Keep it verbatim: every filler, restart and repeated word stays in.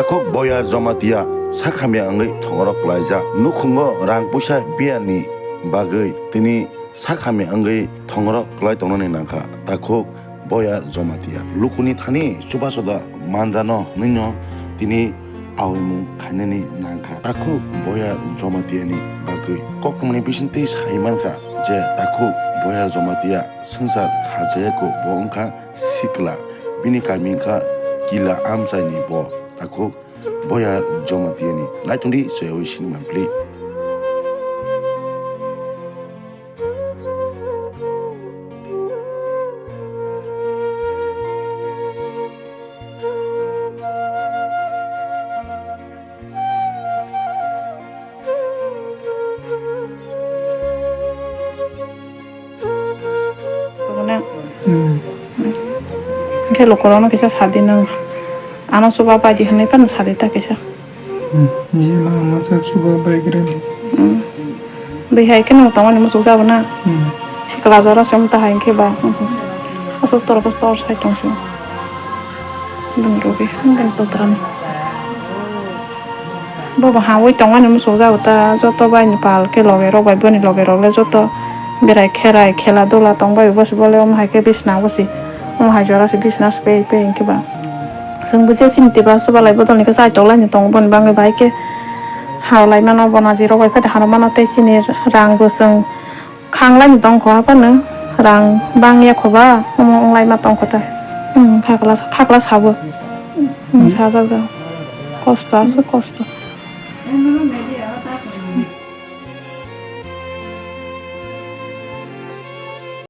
Takhuk Boyar Jamatia sak hamya wngwi thongorok klaijak. Nukhungo rang puisa biyani bagwi tini sak hamya wngwi thongorok klai tongnani nangkha. Takhuk Boyar Jamatia lukuni thani chubachoda manjano hwnwino tini aoimung khainani nangkha. Takhuk Boyar Jamatiani bagwi kokmani bisingtwi sai mankha je takhuk Boyar Jamatia swngchar khajayako bo wngkha sikla, bini kami wngkha Kila Amchaini bo takhuk Boyar Jamatiani. Naitungdi soyawi sinima play. Sobo na? Hmm. Hwnkhe lukurokno kisa sadi nwng. Ano chuba bai di hwnwi phano sadi ta kisa. Hmm. Ni ma ma sak chuba bai gra ni. Hmm. Bihai khe nwng tongmani muchuk jabo na? Hmm. Sikla jora se wng ta hai hwnkhe ba. Hmm. Aswk tor khe tor sai tong se. Dum rw di, hwnkheno putrano. Bobo hawi tongmani muchuk jago ta, joto bai ni pal khe loge rok bai boni loge rok le joto berai kherai khela dula tong bai bo se bole omo hai khe bisna bo se. Omo hai jora se bisna se pei pei hwnkhe ba. Chwng bo je chini tiba chubalai bodol ni khe chai tok lai ni tongo boni bagwi bai khe ha lai mano bonaji rok bai phai da hano mano tei chini rang bo chwng. Khanglai ni tong kho haphano rang bang ya kho ba, omo wng lai ma tong kho ta. Hmm, khakla, khakla sabo. Hmm, sajak jak. Kosto, aswk kosto.